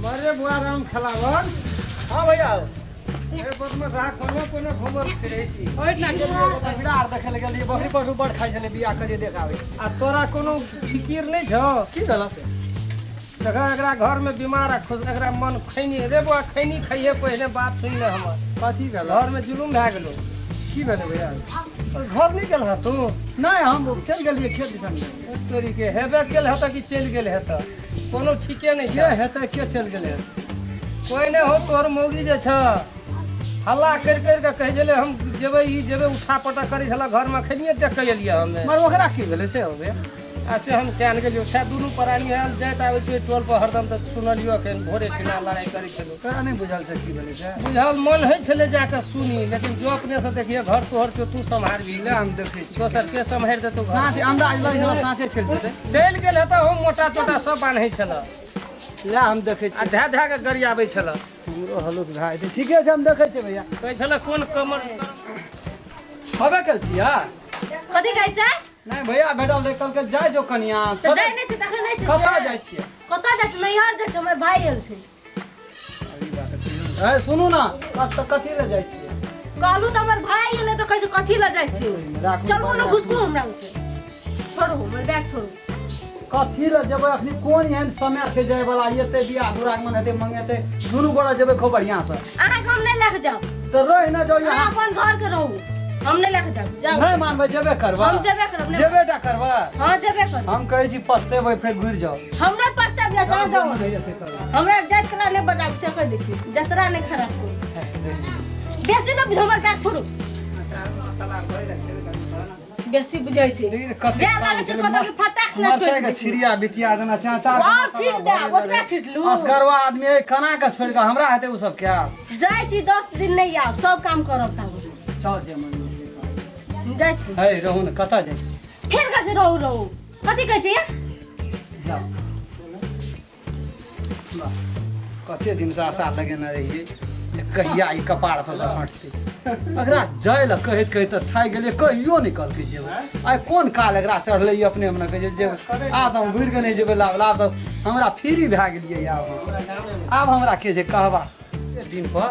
बड़े बुआ राम खेलावन। हाँ भैया। ए बदमाश, अहाँ कोनो कोनो घूमल फिरै छी? ओहिठिना गेलियै, ओतऽ बिरार देखै लए गेलियै। बकरी पशु बड़ खाइ छलै, बियाह करियै देखाबै। आ तोरा कोनो फिकिर नहि छौ? की भेल से? देखा, एकरा घरमे बीमार आ खुश एकरा मन खैनी। रे बौआ, खैनी खैहे, पहिले बात सुनि ले हमर। कथी भेल? घरमे जुलुम भए गेलो। की भेलै भैया? घर नहि गेल हँ तू? नहि, हम चलि गेलियै खेत दिसन। तोरी के, हेबे गेल हेतऽ कि चलि गेल हेतऽ, कोनो ठीके नहि के छै। हेतै, के चलि गेलै? कोइ नहि हो, तोहर मौगी जे छ हल्ला करि करि कऽ कहै छलै हम जेबै, ई जेबै, उठा पटक करै छलै घरमे। खैनिए देख कऽ एलियै हमे। मगर ओकरा की भेलै से हो भैया? आ से हम किया नहि गेलियै। शायद दुनू प्राणी आयल जाइत आबै छै टोल पर हरदम, तऽ सुनलियो एखन भोरे खिना लड़ाइ करै छलौ। तोरा नहि बुझल छै की भेलै से? बुझल मन होइ छलै जाकऽ सुनी, लेकिन जो अपने से देखिए, घर तोहर छौ, तू सम्हारबी। ले, हम देखै छी। दोसर के सम्हारि देतौ घर? साँझ अन्दाज लगै छलै, साँझे चलि जेतै। चलि गेल हेतऽ। हम मोटा चोटा सब बान्है छलऽ। ले, हम देखै आ छी। धए धए कऽ गरियाबै छलऽ। हमरो हलुक भए जेतै। ठीके छै, हम देखै छियै भैया। कहै छलऽ कोन कमर हबे कल छियै। कथी कहै छै? नहि भैया, भेटल रहै, कहलकै जाइ छौ कनिया। तऽ जाइ नहि छै तखन नहि छै। कतऽ से? जाइ छियै? कतऽ जाइ छै? नैहर जाइ छै, हमर भाय आयल छै। अभी बात है, सुनू ने, कत कथी लए जाइ छियै? कहलू तऽ हमर भाय एलै तऽ कहै छै कथी लए जाइ छै। राखू। चलू ने, घुसबू हमरा से। छोड़ू हमर बैग, छोड़ू। कथी लए जेबै? अखनी कोन एहन समय छै जाय वाला? एतै बियाह दुरागमन हेतै, मंगेतै, दुनू गोरा जेबै खूब बढ़िआँ से। अहाँके हम नहि लए कऽ जाउ। तऽ रहि ने जाउ अहाँ यहाँ। अपन घर के रहू, हम नहि लए कऽ जाउ, जाउ। नहि मानबै, जेबे करबै। हम जेबे करब, नहि। जेबे टा करबै। हाँ, जेबे करब। हम कहै छी पछतेबै, फेर घुरि जाउ। हमरा पछताब ले जाउ, जाउ। मन होइए से करबै। हमरा जाइत कला नहि बजाब से कहि दै छी। जतरा नहि खराब करू बेसी। नहि बुझ, हमर बैग छोड़ू। बेसी बुझै छै। लेकिन कते जाय लागै छै कतौ कि फटाक से मरचाइ ठोकि के दै छै। छिड़िया बितिया देना छै अचार के और मसाला छीट दे, भरि ओतबे देबै। छीटलू। असगरवा आदमी है, केना के छोड़ि कऽ हमरा हेतै ओ सब क्या? जाइ छी, 10 दिन नहि आब, सब काम करब तब। चल, जे मन से कर। जाइ छी। है रहू ने, कतऽ जाइ छी? फेर कहै छै रहू रहू, कथी कहै छै ये? जाउ। वाह, कते दिनसँ आशा लगेने रहियै जे कहिया ई कपार पर से हटतै। एकरा जाय लए कहैत कहैत तऽ थाकि गेलियै, कहियो नहि कहलकै जेबै। आइ कोन काल एकरा चढ़लै ई, अपने मने कहै छै जेबै। आब तऽ हम घुरि कऽ नहि जेबै। लाब लाब तऽ हमरा फ्री भए गेलियै। आब हमरा के छै कहबा? एते दिन पर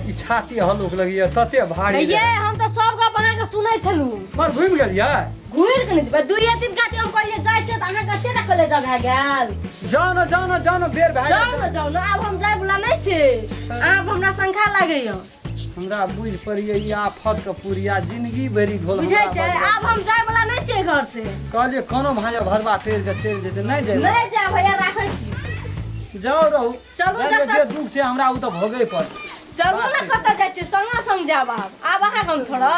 ई छाती हल्लुक लगैया, तते भारी ये रहै। हम तऽ सब गप अहाँके सुनै छलहुँ। पर घुमि गेलियै। घुरि कऽ नहि जेबै, दुइये दिन काटे हम कहलियै जाइ छियै तऽ अहाँके कते टा कलेजा भए गेल। जाउ ने, जाउ ने, जाउ ने, बेर भए जाउ गेल। ने, जाउ ने, आब हम जाय वला नहि छै। आब हमरा शंखा लागैया। हमरा बुझि पड़ैया ई आफत के पुरिया जिंदगी भरि ढोल बुझै हमरा छै। बजबै। आब हम जाय वला नहि छियै घर से। कहलियै कोनो भाँजा भरबा टेर के चलि जेतै, नहि जेबै। नहि जायब भैया, राखै छी। जाउ, रहू। चलू। जानि जतऽ- जे दुख छै हमरा, ओ तऽ भोगै पड़तै। चलू ने, कतऽ जाइ छियै? संगे संग जायब आब। आब अहाँके हम छोड़ब?